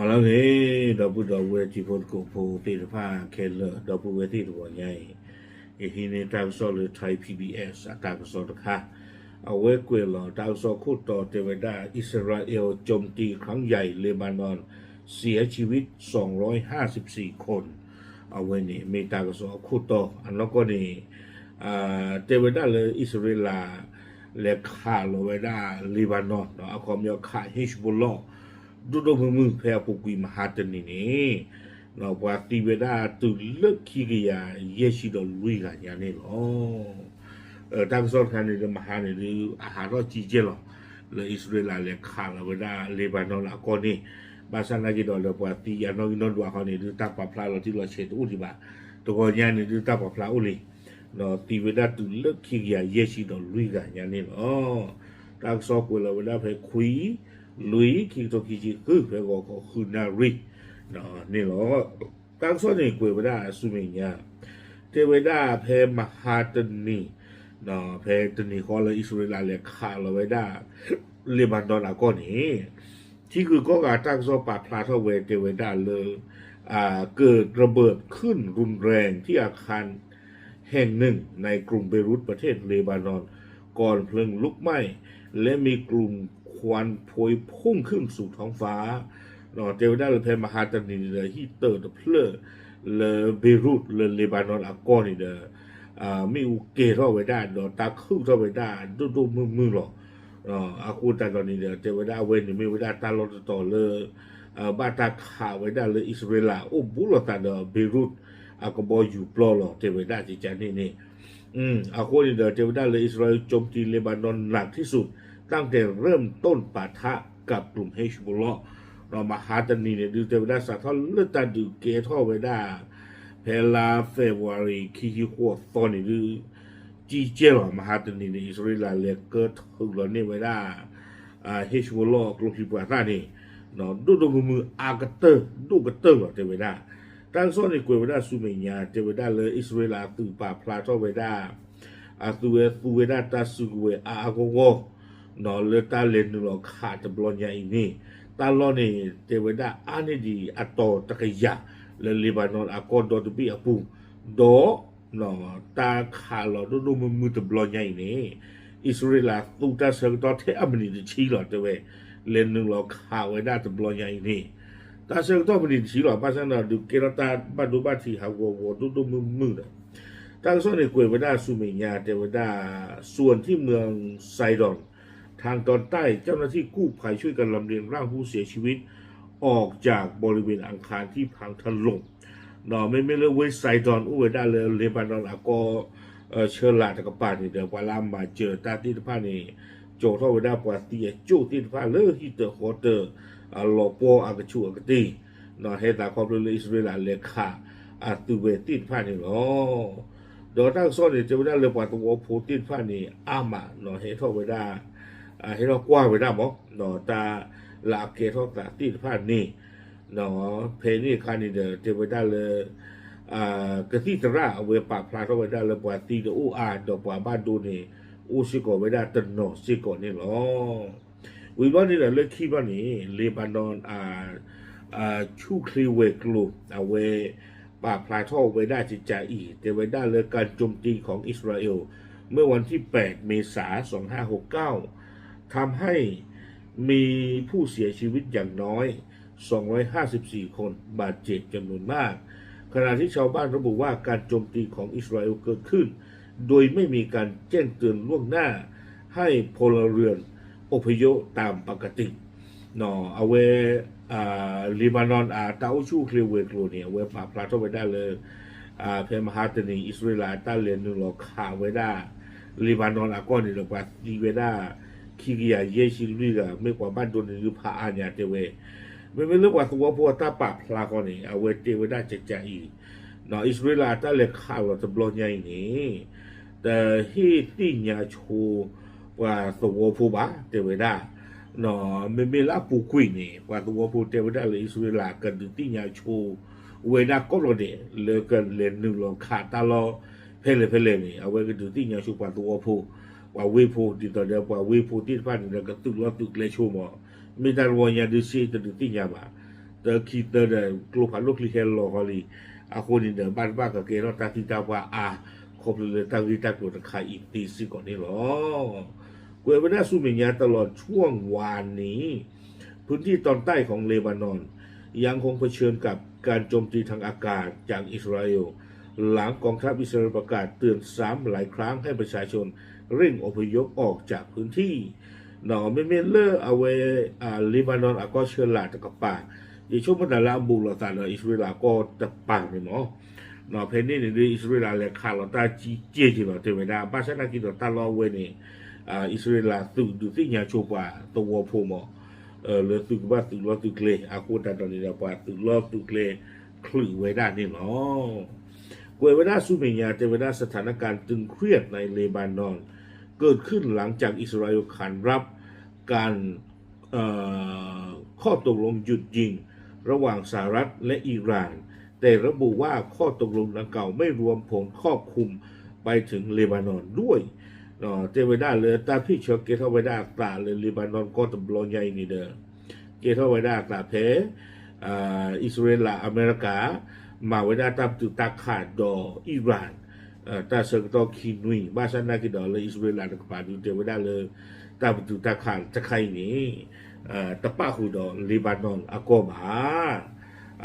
လၢအဂ့ၤ ဒီပုၢ်ဒီဝဲၢ်တံၤဖိသကိးဖိသ့ၣ်တဖၣ်ခဲလၢာ် ဒီပုၢ်ဝဲၢ်သ့ၣ်တဂီၤညါအံၤ, ယဟံးန့ၢ်တၢ်ကစီၣ်လၢ Thai P B S အတၢ်ကစီၣ်တခါ, အဝဲကွဲးလီၤတၢ်ကစီၣ်ခိၣ်တီတဲဝဲဒၣ် อิสราเอลโจมตีครั้งใหญ่เลบานอน เสียชีวิตสองร้อยห้าสิบสี่คน အဝဲန့ၣ်မ့ၢ်တၢ်ကစီၣ်အခိၣ်တီ, အနီၢ်ကီၢ်န့ၣ် တဲဝဲဒၣ်လၢအံၣ်စရ့လး လဲၤခးလီၤဝဲဒၣ် Lebanon ဒီးအခီပညီခး Hezbollah ဒိၣ်ဒိၣ်မုၢ်မုၢ်ဖဲအပူၤကွံာ်မဟါတနံၤန့ၣ်, ပှၤသံဝဲဒၣ်တုၤလၢခံကယၤယဲၢ်ဆံဒီးလွံၢ်ဂၤညါန့ၣ်လီၤ. တၢ်ကစီၣ်တခါန့ၣ်ဒီးမဟါန့ၣ်ဒုး အဟးထီၣ်ကံကဲလီၤ, လၢအံၣ်စရ့လးလဲၤခးလီၤဝဲဒၣ် Lebanon အကီၢ်န့ၣ်, ဘၣ်ဆၣ်နာ်က့ဒီးလၢပှၤသံအနီၣ်ဂံၢ်နီၣ်ဒွးဃီန့ၣ်ဒုး တၢ်ပာ်ဖျါလီၤတံၢ်လီၤဆဲးတအိၣ်ဒံးဘၣ်, တဂီၤညါန့ၣ်ဒုးတၢ်ပာ်ဖျါအိၣ်လံ, ဒီးသံဝဲဒၣ်တုၤလၢခံကယၤယဲၢ်ဆံဒီးလွံၢ်ဂၤညါန့ၣ်လီၤ. တၢ်ကစီၣ်ကွဲးလီၤဝဲဒၣ်ဖဲခွံ လွံၢ် ခံကထိခံဆံဃု ဖဲဂီၤခီဃုနၣ်ရံၣ်န့ၣ်လီၤ. တၢ်ကစီၣ်န့ၣ်ကွဲးဝဲဒၣ်ဆူမဲာ်ညါ, တဲဝဲဒၣ်ဖဲမဟါတနံၤ, ဖဲတနံၤဃီလၢအံၣ်စရ့လးလဲၤခးလီၤဝဲဒၣ် Lebanon အကီၢ်န့ၣ်, ထံဂုၤကီၢ်ဂၤတၢ်ကစီၣ်ပာ်ဖျါထီၣ်ဝဲတဲဝဲဒၣ်လၢ เกิดระเบิดขึ้นรุนแรงที่อาคารแห่งหนึ่งในกรุงเบรุตประเทศเลบานอน ก่อนเพลิงลุกไหม้และมีกลุ่มควันพวยพุ่งขึ้นสู่ท้องฟ้า တဲဝဲဒၣ်လၢဖဲမဟါတနံၤန့ၣ်ဒီး ဟံၣ်တၢတဖျၢၣ်လၢ Beirut လၢ Lebanon အကီၢ်န့ၣ်ဒီး မ့ၣ်အူကဲၤထီၣ်ဝဲဒၣ် ဒီးတၢ်ခုၣ်ထီၣ်ဝဲဒၣ် ဒိၣ်ဒိၣ်မုၢ်မုၢ်လီၤ. အဃိသတးဒီးန့ၣ်ဒီး တဲဝဲဒၣ်အဝဲန့ၣ်မ့ၢ်ဝဲဒၣ်တၢ်လီၢ်တတီၤလၢ ဘၣ်တၢ်ခးဝဲဒၣ်လၢအံၣ်စရ့လး အိၣ်ဘူးလိာ်သးဒီး Beirut အကဘီယူၤပျီလီၤ တဲဝဲဒၣ်ကကန့ၣ်န့ၣ် အဃိန့ၣ်ဒီး တဲဝဲဒၣ်လၢ อิสราเอลโจมตีเลบานอนหนักที่สุดตั้งแต่เริ่มต้นปะทะกับกลุ่มเฮซบอลเลาะห์ ဒီးမဟါတနံၤန့ၣ်ဒုး တဲဝဲဒၣ်စးထီၣ်လၢတၢ်ဒုးကဲထီၣ်ဝဲဒၣ် ဖဲလါ February ခံဆံဃိးသီန့ၣ်ဒုး ကံကဲလီၤ မဟါတနံၤန့ၣ် အံၣ်စရ့လးလဲၤကၢထုးလီၤန့ၢ်ဝဲဒၣ် Hezbollah ကျိချံမျိာ်သၣ်န့ၣ် ဒိၣ်ဒိၣ်မုၢ်မုၢ်အါကတၢၢ် ဒိၣ်ကတၢၢ်လီၤ တဲဝဲဒၣ်. တၢ်ကစီၣ်န့ၣ်ကွဲးဝဲဒၣ်ဆူမဲာ်ညါ တဲဝဲဒၣ်လၢအံၣ်စရ့လးအသုးပာ်ဖျါထီၣ်ဝဲဒၣ် အသုးဝဲသူဝဲဒၣ်တၢ်စုကဝဲၤအါအါဂီၢ်ဂီၢ် လၢတၢ်လဲၤနုာ်လီၤခးတဘျီညါအံၤန့ၣ် တၢ်လီၢ်န့ၣ် တဲဝဲဒၣ်အါန့ၢ်ဒံးအတီၤတကယၤ လၢ Lebanon အကီၢ်ဒီတဘ့ၣ်အပူၤ, ဒီး တၢ်ခးလီၤဒိၣ်ဒိၣ်မုၢ်မုၢ်တဘျီညါအံၤန့ၣ် အံၣ်စရ့လးသူတၢ်ဆၢကတီၢ်ထဲအမံးနံးတဆံလီၤ တဲဝဲ လဲၤနုာ်လီၤခးဝဲဒၣ်တဘျီညါအံၤန့ၣ် တၢ်ဆၢကတီၢ်မံးနံးတဆံလီၤ ဘၣ်ဆၣ်န့ၣ်ဒုး ကဲထီၣ်တၢ်ဘၣ်ဒိဘၣ်ထံးဟးဂီၤဂီၤဒိၣ်ဒိၣ်မုၢ်မုၢ်ဒီး တၢ်ကစီၣ်န့ၣ်ကွဲးဝဲဒၣ်ဆူမဲာ်ညါ တဲဝဲဒၣ် ส่วนที่เมืองไซดอน ทางตอนใต้ เจ้าหน้าที่กู้ภัยช่วยกันลำเลียงร่างผู้เสียชีวิต ออกจากบริเวณอาคารที่พังถล่ม ဒီးမ့မ့ၢ်လၢဝ့ၢ် Sidon အိၣ်ဝဲဒၣ်လၢ Lebanon အကီၢ် ဆၢလာ်တကပၤန့ၣ်ဒီး ပှၤလၢအမၤစၢၤတၢ်သ့ၣ်တဖၣ်န့ၣ် ကၠီၤထီၣ်ဝဲဒၣ်ပှၤသံအကၠိၣ်သ့ၣ်တဖၣ်လၢဟံၣ်တၢၤဃီတၢၤ အလီၤပှီၢ်အကဆူးအကတ့ၢ် ဟဲသးခီဖျိလၢအံၣ်စရ့လးလဲၤခးအသုးဝဲသ့ၣ်တဖၣ်န့ၣ်လီၤ. ဒီးတၢ်ကစီၣ်န့ၣ် တဲဝဲဒၣ်လၢပှၤသဝီဖိသ့ၣ်တဖၣ်န့ၣ် အါမး ဟဲထီၣ်ဝဲဒၣ် ဟဲထီၣ်ကွၢ်ဝဲဒၣ်မး ဒီးတၢ်လၢအကဲထီၣ်သးသ့ၣ်တဖၣ်န့ၣ် ဖဲန့ၣ်အခါန့ၣ်ဒီး တဲဝဲဒၣ်လၢ ကသံၣ်သရၣ်အဝဲပာ်ဖျါထီၣ်ဝဲဒၣ်လၢပှၤသံတအိၣ်အါ ဒီးပှၤဘၣ်ဒိန့ၣ် အိၣ်စ့ၢ်ကီးဝဲဒၣ်တနီၤစ့ၢ်ကီးန့ၣ်လီၤ. ဝံၤဘျီန့ၣ်ဒီးလၢခံဘျီန့ၣ် Lebanon အဆူၣ်ချ့ဝဲၤကျိၤ အဝဲပာ်ဖျါထီၣ်ဝဲဒၣ်ကကးအံၤ တဲဝဲဒၣ်လၢ การโจมตีของอิสราเอล เมื่อวันที่แปดเมษาสองห้าหกเก้า ทำให้มีผู้เสียชีวิตอย่างน้อย สองร้อยห้าสิบสี่คน บาดเจ็บจำนวนมาก ขณะที่ชาวบ้านระบุว่าการโจมตีของอิสราเอลเกิดขึ้น โดยไม่มีการแจ้งเตือนล่วงหน้า ให้พลเรือนอพยพตามปกติ အဝဲ Lebanon အတၢ်အိၣ်ဆူၣ်အိၣ်ချ့ဝဲၤကျိၤန့ၣ် အဝဲပာ်ဖျါထီၣ်ဝဲဒၣ်လၢ ဖဲမဟါတနံၤ အံၣ်စရ့လးအတၢ်လဲၤနုာ်လီၤခးဝဲဒၣ် Lebanon အကီၢ်န့ၣ်ဒီး ပှၤသံဝဲဒၣ် ခံကယၤယဲၢ်ဆံလွံၢ်ဂၤ မ့ၢ်ပှၤဘၣ်ဒိန့ၣ်ဒုးဖးအါညါတဲဝဲ, မ့မ့ၢ်လၢပှၤသဝီဖိအတၢ်ပာ်ဖျါဃီန့ၣ် အဝဲတဲဝဲဒၣ်ကကးအံၤ, အံၣ်စရ့လးအတၢ်လဲၤခးလီၤတဘျီညါအံၤန့ၣ် တဟ့ၣ်သ့ၣ်ညါဆိပှၤသဝီဖိဘၣ် တဲဝဲဒၣ် မ့မ့ၢ်လၢအပူၤကွံာ်န့ၣ် ပှၤသဝီဖိတဲဝဲဒၣ်လၢအံၣ်စရ့လးကဒုးသ့ၣ်ညါဆိဝဲဒၣ်ကိးဘျီဒဲး လၢကလဲၤနုာ်လီၤခးတၢ်လီၢ်ဖဲလဲၣ်ဖဲလဲၣ်န့ၣ် အဝဲကဒုးသ့ၣ်ညါဆိပှၤသဝီဖိ ပှၤဝ့ၢ်ဖိ ဒ်သိးဒီးပှၤဝ့ၢ်ဖိသ့ၣ်တဖၣ်န့ၣ်ဒီး ကသုးလီၢ်သုးကျဲဆိမး, မ့ၢ်တၢ်တဝီညါဒုးစ့တဒုးသ့ၣ်ညါဘၣ်. တၢခံတၢဒီး ကျိဖးဒိၣ်ချံဟဲလီၤဃီလံ. အဃိန့ၣ်ဒီး ဘၣ်တဘၣ်ကကဲထီၣ်တၢ်သံတၢ်ပှၢ်အါ ခီဖျိလၢတၢ်ဂ့ၢ်တၢ်ကျိၤတခါအံၤသ့စ့ၢ်ကီးန့ၣ်လီၤ. ကွဲးဝဲဒၣ်ဆူမဲာ်ညါ ตลอดช่วงวานนี้ พื้นที่ตอนใต้ของเลบานอน ยังคงเผชิญกับการโจมตีทางอากาศจากอิสราเอล หลังกองทัพอิสราเอลประกาศเตือนซ้ำหลายครั้งให้ประชาชนเร่งอพยพออกจากพื้นที่ မ့မ့ၢ်လၢအဝဲ เลบานอน အကီၢ်ဆၢလာ်တကပၤ ယဆိကမိၣ်သးလၢအဘူးလိာ်သးဒီးအံၣ်စရ့လးကီၢ်တပၤန့ၣ်မ့ၢ် ဖဲန့ၣ်န့ၣ်ဒုး အံၣ်စရ့လးလဲၤခးလီၤတၢ်ကံက့ၢ်က့ၤလီၤ တဲဝဲဒၣ် ဘၣ်ဆၣ်သနာ်က့ဒီးတၢ်လီၢ်အဝဲန့ၣ် အံၣ်စရ့လးသုးဒုးသ့ၣ်ညါဆိပှၤသဝီဖိမ့ၢ် လၢသုးကဘၣ်သုးလီၢ်သုးကျဲ အဃိသတးဒီးန့ၣ်ဒီး ပှၤသုးလီၢ်သုးကျဲချုးဝဲဒၣ်န့ၣ်လီၤ. ကွဲးဝဲဒၣ်ဆူမဲာ်ညါ တဲဝဲဒၣ် สถานการณ์ตึงเครียดในเลบานอน เกิดขึ้นหลังจากอิสราเอลขานรับการ เอ่อ ข้อตกลงหยุดยิงระหว่างสหรัฐและอิหร่าน แต่ระบุว่าข้อตกลงดังกล่าวไม่รวมผลครอบคลุมไปถึงเลบานอนด้วย တဲဝဲဒၣ်လၢ တၢ်ဖ့ၣ်ဆၢကဲထီၣ်ဝဲဒၣ်အသးလၢ เลบานอน ကီၢ်တဘျီညါအံၤန့ၣ်ဒီး ကဲထီၣ်ဝဲဒၣ်အသးဖဲ အံၣ်စရ့လး အမဲရကၤ မၤဝဲဒၣ်တၢ်ပတုာ်တၢ်ခးဒီးအံၣ်ရၣ် တၢ်ဆၢကတီၢ်ခံနွံ ဘၣ်ဆၣ်သနာ်က့ဒီးလၢအံၣ်စရ့လးတကပၤဒုးတဲဝဲဒၣ်လၢ တၢ်ပတုာ်တၢ်ခးတခါအံၤန့ၣ် တပၣ်ဃုာ်ဒီး เลบานอน အကီၢ်ဘၣ်.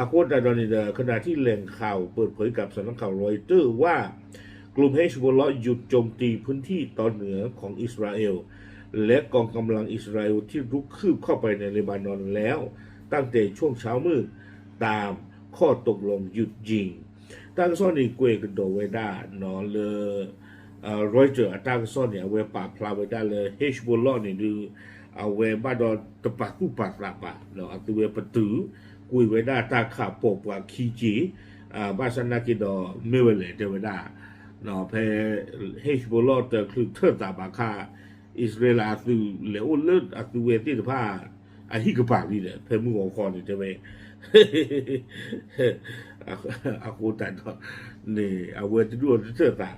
အဃိသတးဒီးန့ၣ်ဒီး ขณะที่แหล่งข่าวเปิดเผยกับสำนักข่าวรอยเตอร์ว่า กลุ่มเฮซบอลเลาะห์หยุดโจมตีพื้นที่ตอนเหนือของอิสราเอล และกองกำลังอิสราเอลที่รุกคืบเข้าไปในเลบานอนแล้วตั้งแต่ช่วงเช้ามืดตามข้อตกลงหยุดยิง တၢ်ကစီၣ်န့ၣ်ကွဲးကဒီးဝဲဒၣ်လၢ Reuters အတၢ်ကစီၣ်န့ၣ် အဝဲပာ်ဖျါဝဲဒၣ်လၢ Hezbollah န့ၣ်ဒုး အဝဲဘၣ်ဒီးတပာ်သူၣ်ပာ်သးဘၣ် အသုဝဲပတုာ် ကွံာ်ဝဲဒၣ်တၢ်ခးပိာ်ပှၤခံက့ၢ် ဘၣ်ဆၣ်သနာ်က့ဒီး မ့ၢ်ဝဲလဲၣ်တဲဝဲဒၣ် ဖဲ Hezbollah တချုးထၢၣ်သးဘၣ်ခါ အံၣ်စရ့လးအသုးလဲၤအိၣ်လၢအသုဝဲသ့ၣ်တဖၣ် အဟံၣ်ကပၤလံဒီး ဖဲမုၢ်ဂီၤခီန့ၣ်တဲဝဲ အဃိသတးဒီး န့ၣ် အဝဲတဒူၣ်အီၤတထၢၣ်သး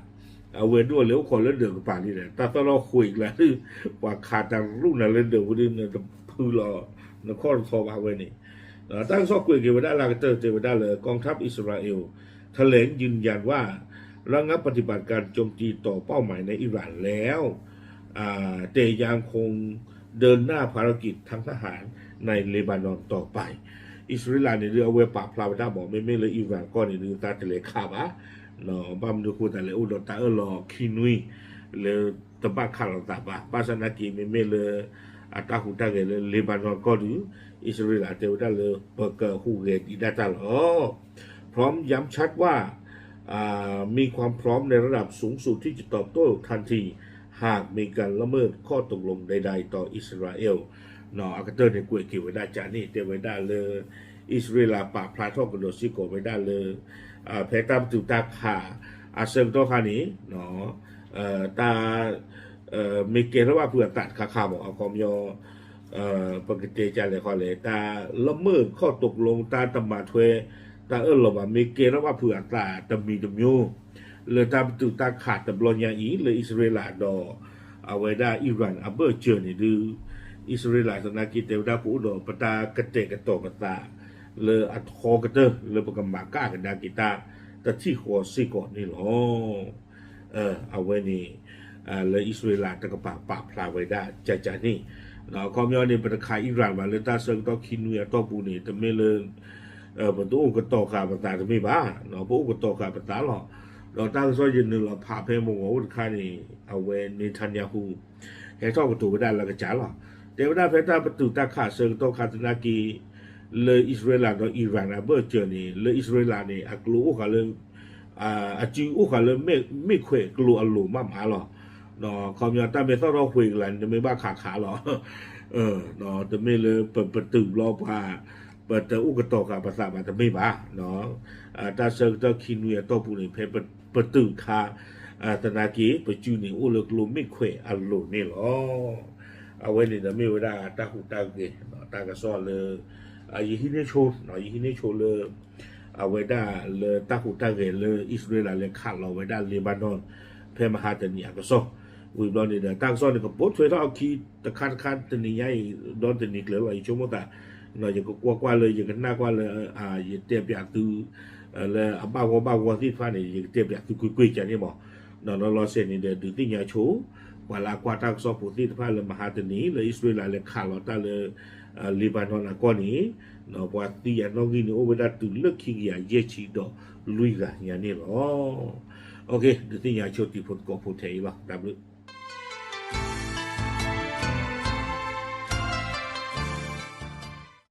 အဝဲဒူၣ်အီၤလဲၤအိၣ်ခိးလၢဒၢးကပၤလံဒီး တၢ်သီၣ်ထီၣ်ဃုာ်ကျါ ပှၤခးတရူၣ်နၤလၢဒၢးပူၤဒုး နတဖုလီၤ နခီၣ်တထီဘၣ်ဝဲန့ၣ် တၢ်ကစီၣ်ကွဲးက့ၤဝဲဒၣ်လၢအကတၢၢ်တဲဝဲဒၣ်လၢ กองทัพอิสราเอลแถลงยืนยันว่าระงับปฏิบัติการโจมตีต่อเป้าหมายในอิหร่านแล้ว แต่ยังคงเดินหน้าภารกิจทางทหารในเลบานอนต่อไป အံၣ်စရ့လးန့ၣ်ဒုး အဝဲပာ်ဖျါဝဲဒၣ်မ့ၢ် မ့မ့ၢ်လၢအံၣ်ရၣ်ကီၢ်န့ၣ်ဒုး တၢ်တလဲၤခးဘၣ် ဘၣ်မနုၤအဃိသတးလဲၣ် အိၣ်ဒီးတၢ်အၢၣ်လီၤခံနွံ လၢတဘၣ်ခးလိာ်သးဘၣ် ဘၣ်ဆၣ်သနာ်က့ မ့မ့ၢ်လၢ အတၢ်ဟူးတၢ်ဂဲၤလၢ Lebanon ကီၢ်ဒုး အံၣ်စရ့လးတဲဝဲဒၣ်လၢ ပကဟူးဂဲၤဒံးဒၣ်တၢ်လီၤ พร้อมย้ำชัดว่า อ่า มีความพร้อมในระดับสูงสุดที่จะตอบโต้ทันที หากมีการละเมิดข้อตกลงใดๆ ต่ออิสราเอล အကတၢၢ်န့ၣ်ကွဲးက့ၤဝဲဒၣ်ကန့ၣ် တဲဝဲဒၣ်လၢ အံၣ်စရ့လးပာ်ဖျါထီၣ်ကဒီးစ့ၢ်ကီးဝဲဒၣ်လၢ ဖဲတၢ်ပတုာ်တၢ်ခး အဆၢကတီၢ်ခါန့ၣ် တၢ် မ့ၢ်ကဲထီၣ်ဘၣ်ဖုးအသးတခါခါမ့ၢ် အခီပညီ ပကတဲကလဲၣ်ဃီလဲၣ် တၢ်လၢမုၢ်ခီၣ်တိာ်ကျိ တၢ်တမၤထွဲ တၢ်အၢၣ်လီၤဘၣ် မ့ၢ်ကဲထီၣ်ဘၣ်ဖုးအသးတမံၤတမျိုး လၢတၢ်ပတုာ်တၢ်ခးတဘျီညါအံၤ လၢအံၣ်စရ့လးဒီး အဝဲဒၣ် Iran အဘၢၣ်စၢၤန့ၣ်ဒုး အံၣ်စရ့လးသနာ်က့တဲဝဲဒၣ် ပအိၣ်ဒီးပတၢ်ကတဲာ်ကတီၤပသး လၢအထီကတၢၢ် လၢပကမၤကၣ်ကဒါက့ၤတၢ်တထံၣ်ဃီစ့ၢ်ကီးန့ၣ်လီၤ. အဝဲန့ၣ် လၢအံၣ်စရ့လးတကပၤပာ်ဖျါဝဲဒၣ်ကကန့ၣ် အခီပညီန့ၣ် ပတခးအံၣ်ရၣ်ဘၣ်လၢတၢ်ဆၢကတီၢ်ခံနွံအတီၢ်ပူၤန့ၣ် တမ့ၢ်လၢ ပတအိၣ်ကတီၤဃာ်ပသးတမ့ၢ်ဘၣ်, ပအိၣ်ကတီၤဃာ်ပသးလီၤ. ဒီးတၢ်ကစီၣ်ယနုာ်လီၤဖးဖဲမုၢ်ဂီၤအိၣ်တခါန့ၣ် အဝဲ Netanyahu ဟဲထီၣ်ကတိၤဝဲဒၣ်လၢကစၢ်လီၤ. တဲဝဲဒၣ်ဖဲတၢ်ပတုာ်တၢ်ခးဆၢကတီၢ်ခါသနာ်က့ လၢအံၣ်စရ့လးဒီး Iran အဘၢၣ်စၢၤန့ၣ် လၢအံၣ်စရ့လးန့ၣ် အကျိအိၣ်ဃာ်လၢ အစုအိၣ်ဃာ်လၢမ့ၢ်ခွဲးကျိအလိၤမးမးလီၤ. ခီပညီတၢ်မ့ၢ်သီၣ်ထီၣ်ဃုာ်ကလၤန့ၣ် တမ့ၢ်ဘၣ်ခးခးလီၤ. တမ့ၢ်လၢပပတုာ်ဘျီပှၤ ပတအိၣ်ကတီၤဃာ်ပသးဘၣ်တမ့ၢ်ဘၣ်. တၢ်ဆၢကတီၢ်ခံနွံအတီၢ်ပူၤန့ၣ် ဖဲပတုာ်ခါ သနာ်က့ ပစုန့ၣ်အိၣ်လၢကျိမ့ၢ်ခွဲးအလိၤန့ၣ်လီၤ. အဝဲန့ၣ်ဒီးမ့ၢ်ဝဲဒၣ်တၢ်ဟူးတၢ်ဂဲၤ တၢ်ကစီၣ်လၢ ယဟံးန့ၢ်ဆိ ယဟံးန့ၢ်ဆိလၢ အဝဲဒၣ်လၢတၢ်ဟူးတၢ်ဂဲၤလၢအံၣ်စရ့လးလဲၤခးလီၤဝဲဒၣ် Lebanon ဖဲမဟါတနံၤအကစီၣ် ဝံၤဘျီန့ၣ်ဒီး တၢ်ကစီၣ်န့ၣ် ကပိာ်ထွဲထီၣ်အခံတခါတခါတနံၤညါအံၤ ဒီတနံၤကျၢၤလီၤ ယဆိကမိၣ်သး ယကကွၢ်ကွၢ်လၢ ယကနၣ်ကွၢ်လၢ ယတဲပၠးသု လၢအဘၣ်ဂီၢ်ဘၣ်ဂီၢ်သ့ၣ်တဖၣ်န့ၣ် ယကတဲပၠးသုကွ့ၢ်ကွ့ၢ်ကန့ၣ်မး. ဒီးလီၤလီၤဆဲးန့ၣ်ဒီး ဒုးသ့ၣ်ညါဆိ ပှၤလၢအကွၢ်တၢ်ကစီၣ်ဖိသ့ၣ်တဖၣ်လၢမဟါတနံၤ လၢအံၣ်စရ့လးလဲၤခးလီၤတၢ်လၢ Lebanon အကီၢ်န့ၣ် ပှၤသံအနီၣ်ဂံၢ်န့ၣ် အိၣ်ဝဲဒၣ်တုၤလၢခံကယၤယဲၢ်ဆံဒီးလွံၢ်ဂၤညါန့ၣ်လီၤ. ဒုးသ့ၣ်ညါဆိတံၤဖိသကိးဖိထဲအံၤလီၤ. တၢ်ဘျုး